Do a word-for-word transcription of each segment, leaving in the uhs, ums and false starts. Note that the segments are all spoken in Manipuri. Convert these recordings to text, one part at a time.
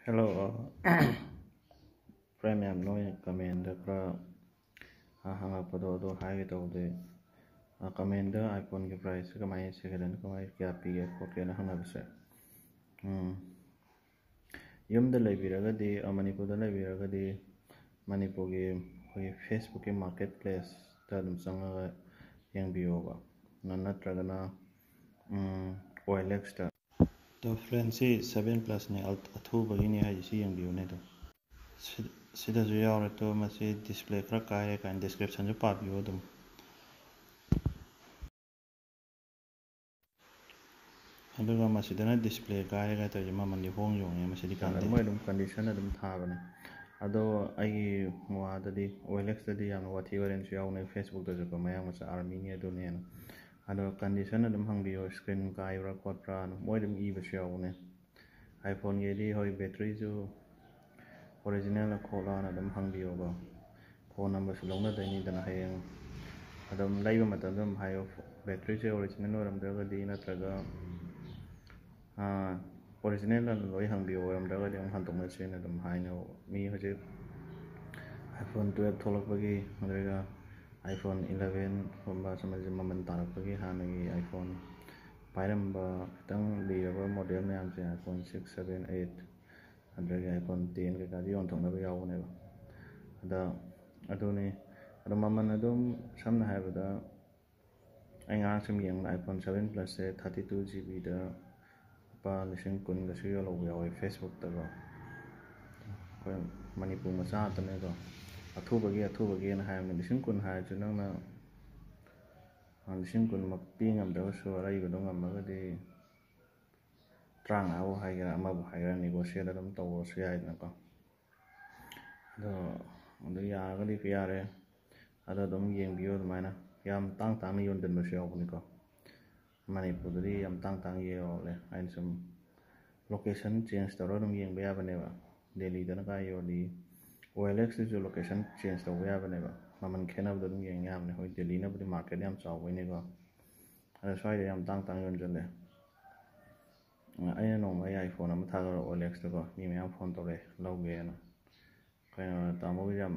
Hello, friend ꯃꯌꯥꯝ, ꯅꯣꯏ ꯀꯃꯦꯟꯗ ꯈꯔ ꯍꯪꯉꯛꯄꯗꯣ ꯑꯗꯨ ꯍꯥꯏꯒꯦ ꯇꯧꯕꯗꯤ, ꯀꯃꯦꯟꯗ iPhone ꯒꯤ price ꯀꯃꯥꯏꯅ, second hand ꯀꯃꯥꯏꯅ, ꯀꯌꯥ ꯄꯤꯒꯦ ꯈꯣꯠꯀꯦꯅ ꯍꯪꯅꯕꯁꯦ꯫ ꯎꯝ, ꯌꯨꯝꯗ ꯂꯩꯕꯤꯔꯒꯗꯤ, ꯃꯅꯤꯄꯨꯔꯗ ꯂꯩꯕꯤꯔꯒꯗꯤ, ꯃꯅꯤꯄꯨꯔꯒꯤ ꯑꯩꯈꯣꯏꯒꯤ Facebook ꯀꯤ market place ꯇ ꯑꯗꯨꯝ ꯆꯪꯉꯒ ꯌꯦꯡꯕꯤꯌꯣꯕ, ꯅꯠꯇ꯭ꯔꯒꯅ OLX ꯇ꯫ ꯑꯗꯣ friend, ꯁꯤ seven Plus ꯅꯦ, ꯑꯊꯨꯕꯒꯤꯅꯦ ꯍꯥꯏꯁꯦ, ꯁꯤ ꯌꯦꯡꯕꯤꯌꯨꯅꯦ ꯑꯗꯨꯝ꯫ ꯁꯤꯗꯁꯨ ꯌꯥꯎꯔꯦ꯫ ꯑꯗꯣ ꯃꯁꯤ display ꯈꯔ ꯀꯥꯏꯔꯦ ꯀꯥꯏꯅ description ꯁꯨ ꯄꯥꯕꯤꯌꯨ ꯑꯗꯨꯝ꯫ ꯑꯗꯨꯒ ꯃꯁꯤꯗꯅ display ꯀꯥꯏꯔꯦ ꯀꯥꯏ ꯇꯧꯔꯤꯁꯦ, ꯃꯃꯜꯗꯤ ꯍꯣꯡ ꯌꯣꯡꯉꯦ ꯃꯁꯤꯗꯤ ꯀꯥꯟꯗꯦ꯫ ꯃꯣꯏ ꯑꯗꯨꯝ condition ꯑꯗꯨꯝ ꯊꯥꯕꯅꯦ꯫ ꯑꯗꯣ ꯑꯩꯒꯤ ꯋꯥꯗꯗꯤ OLX ꯇꯗꯤ ꯌꯥꯝꯅ ꯋꯥꯊꯤ ꯋꯥꯔꯦꯝꯁꯨ ꯌꯥꯎꯅꯦ, Facebook ꯇꯁꯨꯀꯣ, ꯃꯌꯥꯡ ꯃꯆꯥ army ꯅꯤ ꯑꯗꯨꯅꯦꯅ꯫ ꯑꯗꯣ condition ꯑꯗꯨꯝ ꯍꯪꯕꯤꯌꯣ, screen ꯀꯥꯏꯕ꯭ꯔꯥ ꯈꯣꯠꯄ꯭ꯔꯥꯅ ꯃꯣꯏ ꯑꯗꯨꯝ ꯏꯕꯁꯨ ꯌꯥꯎꯕꯅꯦ꯫ iPhone ꯒꯤꯗꯤ ꯍꯣꯏ, battery ꯁꯨ original ꯂ ꯈꯣꯠꯂꯣꯅ ꯑꯗꯨꯝ ꯍꯪꯕꯤꯌꯣꯀꯣ꯫ Phone number ꯁꯨ ꯂꯧꯅꯗꯣꯏꯅꯤꯗꯅ ꯍꯌꯦꯡ꯫ ꯑꯗꯨꯝ ꯂꯩꯕ ꯃꯇꯝꯗ ꯑꯗꯨꯝ ꯍꯥꯏꯌꯣ, battery ꯁꯦ original ꯑꯣꯏꯔꯝꯗ꯭ꯔꯒꯗꯤ, ꯅꯠꯇ꯭ꯔꯒ original ꯂ ꯂꯣꯏ ꯍꯪꯕꯤꯌꯣ, ꯑꯣꯏꯔꯝꯗ꯭ꯔꯒꯗꯤ ꯑꯃꯨꯛ ꯍꯟꯗꯣꯛꯅꯁꯦꯅ ꯑꯗꯨꯝ ꯍꯥꯏꯅꯧ꯫ ꯃꯤ ꯍꯧꯖꯤꯛ iPhone twelve ꯊꯣꯛꯂꯛꯄꯒꯤ, ꯑꯗꯨꯒ iPhone eleven ꯒꯨꯝꯕ ꯁꯨꯝꯕꯁꯦ ꯃꯃꯜ ꯇꯥꯔꯛꯄꯒꯤ ꯍꯥꯟꯅꯒꯤ iPhone ꯄꯥꯏꯔꯝꯕ ꯈꯤꯇꯪ ꯂꯤꯔꯕ model ꯃꯌꯥꯝꯁꯦ, iPhone six, seven, eight, ꯑꯗꯨꯗꯒꯤ iPhone ten ꯀꯩꯀꯥꯗꯤ ꯌꯣꯟꯊꯣꯛꯅꯕ ꯌꯥꯎꯕꯅꯦꯕ꯫ ꯑꯗ ꯑꯗꯨꯅꯤ꯫ ꯑꯗꯣ ꯃꯃꯜ ꯑꯗꯨꯝ ꯁꯝꯅ ꯍꯥꯏꯔꯕꯗ, ꯑꯩ ꯉꯔꯥꯡ ꯁꯨꯝ ꯌꯦꯡꯕꯗ iPhone seven Plus ꯁꯦ thirty two GB ꯗ ꯂꯨꯄꯥ ꯂꯤꯁꯤꯡ ꯀꯨꯟꯒꯁꯨ ꯌꯣꯜꯍꯧꯕ ꯌꯥꯎꯋꯦ Facebook ꯇꯀꯣ꯫ ꯑꯩꯈꯣꯏ ꯃꯅꯤꯄꯨꯔ ꯃꯆꯥ ꯉꯥꯛꯇꯅꯦꯀꯣ꯫ ꯑꯊꯨꯕꯒꯤ ꯑꯊꯨꯕꯒꯤꯅ ꯍꯥꯏꯕꯅꯤ, ꯂꯤꯁꯤꯡ ꯀꯨꯟ ꯍꯥꯏꯔꯁꯨ ꯅꯪꯅ ꯂꯤꯁꯤꯡ ꯀꯨꯟꯃꯛ ꯄꯤ ꯉꯝꯗ꯭ꯔꯒꯁꯨ ꯑꯔꯩꯕꯗꯣ ꯉꯝꯃꯒꯗꯤ ꯇꯔꯥꯃꯉꯥꯕꯨ ꯍꯥꯏꯒꯦꯔꯥ, ꯑꯃꯕꯨ ꯍꯥꯏꯒꯦꯔꯥ, negotiate ꯑꯗꯨꯝ ꯇꯧꯔꯁꯨ ꯌꯥꯏꯗꯅꯀꯣ꯫ ꯑꯗꯣ ꯑꯗꯨ ꯌꯥꯔꯒꯗꯤ ꯌꯥꯔꯦ꯫ ꯑꯗꯣ ꯑꯗꯨꯝ ꯌꯦꯡꯕꯤꯌꯨ ꯑꯗꯨꯃꯥꯏꯅ꯫ ꯌꯥꯝ ꯇꯥꯡ ꯇꯥꯡꯅ ꯌꯣꯟꯁꯤꯟꯕꯁꯨ ꯌꯥꯎꯕꯅꯤꯀꯣ꯫ ꯃꯅꯤꯄꯨꯔꯗꯗꯤ ꯌꯥꯝ ꯇꯥꯡ ꯇꯥꯡ ꯌꯣꯜꯂꯦ꯫ ꯑꯩꯅ ꯁꯨꯝ location change ꯇꯧꯔꯒ ꯑꯗꯨꯝ ꯌꯦꯡꯕ ꯌꯥꯕꯅꯦꯕ꯫ ꯗꯦꯜꯂꯤꯗꯅ ꯀꯥꯏ ꯌꯣꯜꯂꯤ? OLX ꯇꯁꯨ location change ꯇꯧꯕ ꯌꯥꯕꯅꯦꯕ꯫ ꯃꯃꯜ ꯈꯦꯠꯅꯕꯗꯣ ꯑꯗꯨꯝ ꯌꯦꯡ ꯌꯥꯕꯅꯦ꯫ ꯍꯣꯏ, ꯗꯦꯜꯂꯤꯅꯕꯨꯗꯤ market ꯌꯥꯝ ꯆꯥꯎꯕꯩꯅꯦꯀꯣ꯫ ꯑꯗꯣ ꯁ꯭ꯋꯥꯏꯗ ꯌꯥꯝ ꯇꯥꯡ ꯇꯥꯡ ꯌꯣꯟꯁꯤꯜꯂꯦ꯫ ꯑꯩꯅ ꯅꯣꯡꯃ ꯑꯩ iPhone ꯑꯃ ꯊꯥꯗꯣꯔꯛꯑꯣ ꯑꯣ ꯑꯦꯜ ꯑꯦꯛꯁꯇꯀꯣ, ꯃꯤ ꯃꯌꯥꯝ ꯐꯣꯟ ꯇꯧꯔꯛꯑꯦ, ꯂꯧꯒꯦꯅ꯫ ꯀꯩꯅꯣ, ꯇꯥꯃꯣꯒꯤ ꯌꯥꯝ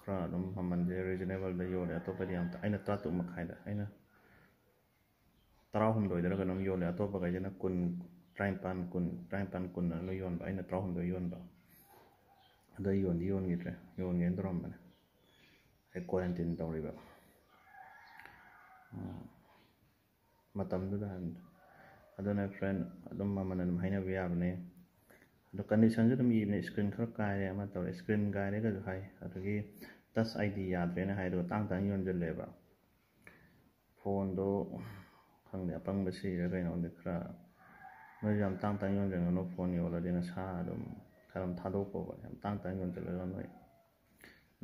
ꯈꯔ ꯑꯗꯨꯝ ꯃꯃꯜꯁꯦ ꯔꯤꯖꯅꯦꯕꯜꯗ ꯌꯣꯜꯂꯦ, ꯑꯇꯣꯞꯄꯗꯤ ꯌꯥꯝ ꯇꯥ-, ꯑꯩꯅ ꯇꯔꯥꯇꯔꯨꯛ ꯃꯈꯥꯏꯗ, ꯑꯩꯅ ꯇꯔꯥꯍꯨꯝꯗꯣꯏꯗꯔ ꯀꯩꯅꯣꯝ ꯌꯣꯜꯂꯦ, ꯑꯇꯣꯞꯄꯈꯩꯁꯤꯅ ꯀꯨꯟ, ꯇꯔꯥꯅꯤꯄꯥꯟ, ꯀꯨꯟ, ꯇꯔꯥꯅꯤꯄꯥꯟ, ꯀꯨꯟ ꯑꯗꯨꯝ ꯌꯣꯟꯕ, ꯑꯩꯅ ꯇꯔꯥꯍꯨꯝꯗꯣꯏ ꯌꯣꯟꯕ꯫ ꯑꯗꯣ ꯑꯩ ꯌꯣꯟꯗꯤ ꯌꯣꯟꯈꯤꯗ꯭ꯔꯦ, ꯌꯣꯟꯒꯦꯅ ꯇꯧꯔꯝꯕꯅꯦ, ꯑꯩ ꯀ꯭ꯋꯥꯔꯦꯟꯇꯤꯟ ꯇꯧꯔꯤꯕ꯫ ꯎꯝ꯫ ꯃꯇꯝꯗꯨꯗ ꯍꯥꯏꯕꯅꯤꯗ꯫ ꯑꯗꯨꯅ ꯐ꯭ꯔꯦꯟ, ꯑꯗꯨꯝ ꯃꯃꯜ ꯑꯗꯨꯝ ꯍꯥꯏꯅꯕ ꯌꯥꯕꯅꯦ꯫ ꯑꯗꯣ ꯀꯟꯗꯤꯁꯟꯁꯨ ꯑꯗꯨꯝ ꯏꯕꯅꯦ, ꯁ꯭ꯀ꯭ꯔꯤꯟ ꯈꯔ ꯀꯥꯏꯔꯦ ꯑꯃ ꯇꯧꯔꯦ, ꯁ꯭ꯀ꯭ꯔꯤꯟ ꯀꯥꯏꯔꯦꯒꯁꯨ ꯍꯥꯏ, ꯑꯗꯒꯤ ꯇꯁ ꯑꯥꯏ ꯗꯤ ꯌꯥꯗ꯭ꯔꯦꯅ ꯍꯥꯏ, ꯑꯗꯨꯒ ꯇꯥꯡ ꯇꯥꯡ ꯌꯣꯟꯁꯤꯜꯂꯦꯕ꯫ ꯐꯣꯟꯗꯣ ꯈꯪꯗꯦ, ꯑꯄꯪꯕ ꯁꯤꯔ ꯀꯩꯅꯣ ꯈꯪꯗꯦ, ꯈꯔ ꯅꯣꯏꯁꯨ ꯌꯥꯝ ꯇꯥꯡ ꯇꯥꯡ ꯌꯣꯟꯁꯤꯟꯒꯅꯨ, ꯐꯣꯟ ꯌꯣꯜꯂꯗꯤ ꯅꯁꯥ ꯑꯗꯨꯝ ꯈꯔ ꯑꯗꯨꯝ ꯊꯥꯗꯣꯛꯄꯀꯣ, ꯌꯥꯝ ꯇꯥꯡ ꯇꯥꯡ ꯌꯣꯟꯁꯤꯜꯂꯒ ꯅꯣꯏ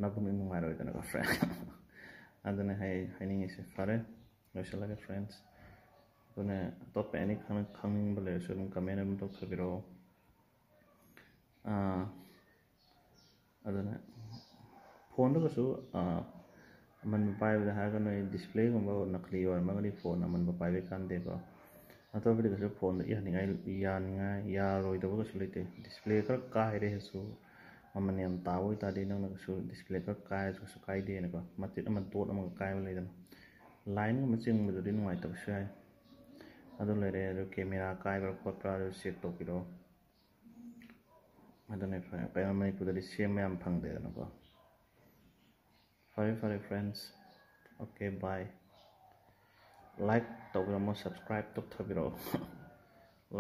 ꯅꯕꯨꯛꯅꯤꯡ ꯅꯨꯡꯉꯥꯏꯔꯣꯏꯗꯅꯀꯣ ꯐ꯭ꯔꯦꯟ꯫ ꯑꯗꯨꯅ ꯍꯥꯏ-, ꯍꯥꯏꯅꯤꯡꯉꯤꯁꯦ꯫ ꯐꯔꯦ, ꯂꯣꯏꯁꯤꯜꯂꯒꯦ ꯐ꯭ꯔꯦꯟꯁ꯫ ꯑꯗꯨꯅ ꯑꯇꯣꯞꯄ ꯑꯦꯅꯤ ꯈꯪ-, ꯈꯪꯅꯤꯡꯕ ꯂꯩꯔꯁꯨ ꯑꯗꯨꯝ ꯀꯃꯦꯟ ꯑꯗꯨꯝ ꯇꯧꯊꯕꯤꯔꯛꯑꯣ꯫ ꯑꯥ, ꯑꯗꯨꯅ ꯐꯣꯟꯗꯨꯒꯁꯨ, ꯑꯥ, ꯑꯃꯟꯕ ꯄꯥꯏꯕꯗ ꯍꯥꯏꯔꯒ ꯅꯣꯏ ꯗꯤꯁꯄ꯭ꯂꯦꯒꯨꯝꯕ ꯅꯀꯂꯤ ꯑꯣꯏꯔꯝꯃꯒꯗꯤ ꯐꯣꯟ ꯑꯃꯟꯕ ꯄꯥꯏꯕ ꯀꯥꯟꯗꯦꯀꯣ꯫ ꯑꯇꯣꯞꯄꯗꯒꯁꯨ ꯐꯣꯟꯗ ꯌꯥꯅꯤꯡꯉꯥꯏ, ꯌꯥꯅꯤꯡꯉꯥꯏ, ꯌꯥꯔꯣꯏꯗꯕꯒꯁꯨ ꯂꯩꯇꯦ꯫ ꯗꯤꯁꯄ꯭ꯂꯦ ꯈꯔ ꯀꯥꯏꯔꯦꯁꯨ, ꯃꯃꯜ ꯌꯥꯝ ꯇꯥꯕ ꯑꯣꯏꯇꯥꯔꯗꯤ ꯅꯪꯅ ꯀꯩꯁꯨ ꯗꯤꯁꯄ꯭ꯂꯦ ꯈꯔ ꯀꯥꯏꯔꯁꯨ ꯀꯩꯁꯨ ꯀꯥꯏꯗꯦꯅꯀꯣ꯫ ꯃꯇꯤꯠ ꯑꯃ ꯗꯣꯠ ꯑꯃꯒ ꯀꯥꯏꯕ ꯂꯩꯗꯅ, ꯂꯥꯏꯟꯒꯨꯝꯕ ꯆꯤꯡꯕꯗꯨꯗꯤ ꯅꯨꯡꯉꯥꯏꯇꯕꯁꯨ ꯌꯥꯏ꯫ ꯑꯗꯨ ꯂꯩꯔꯦ꯫ ꯑꯗꯨ ꯀꯦꯃꯦꯔꯥ ꯀꯥꯏꯕ꯭ꯔꯥ ꯈꯣꯠꯄ꯭ꯔꯥ ꯑꯗꯨ ꯆꯦꯛ ꯇꯧꯕꯤꯔꯛꯑꯣ꯫ ꯑꯗꯨꯅ ꯐꯔꯦ꯫ ꯀꯩꯅꯣ, ꯃꯅꯤꯄꯨꯔꯗꯗꯤ ꯁꯦꯝꯕ ꯌꯥꯝ ꯐꯪꯗꯦꯗꯅꯀꯣ꯫ ꯐꯔꯦ, ꯐꯔꯦ, ꯐ꯭ꯔꯦꯟꯁ꯫ Okay, bye. ꯂꯥꯏꯛ ꯇꯧꯕꯤꯔꯝꯃꯣ, ꯁꯕꯁꯀ꯭ꯔꯥꯏꯕ ꯇꯧꯊꯕꯤꯔꯛꯑꯣ꯫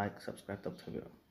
Like, subscribe ꯇꯧꯊꯕꯤꯔꯛꯑꯣ꯫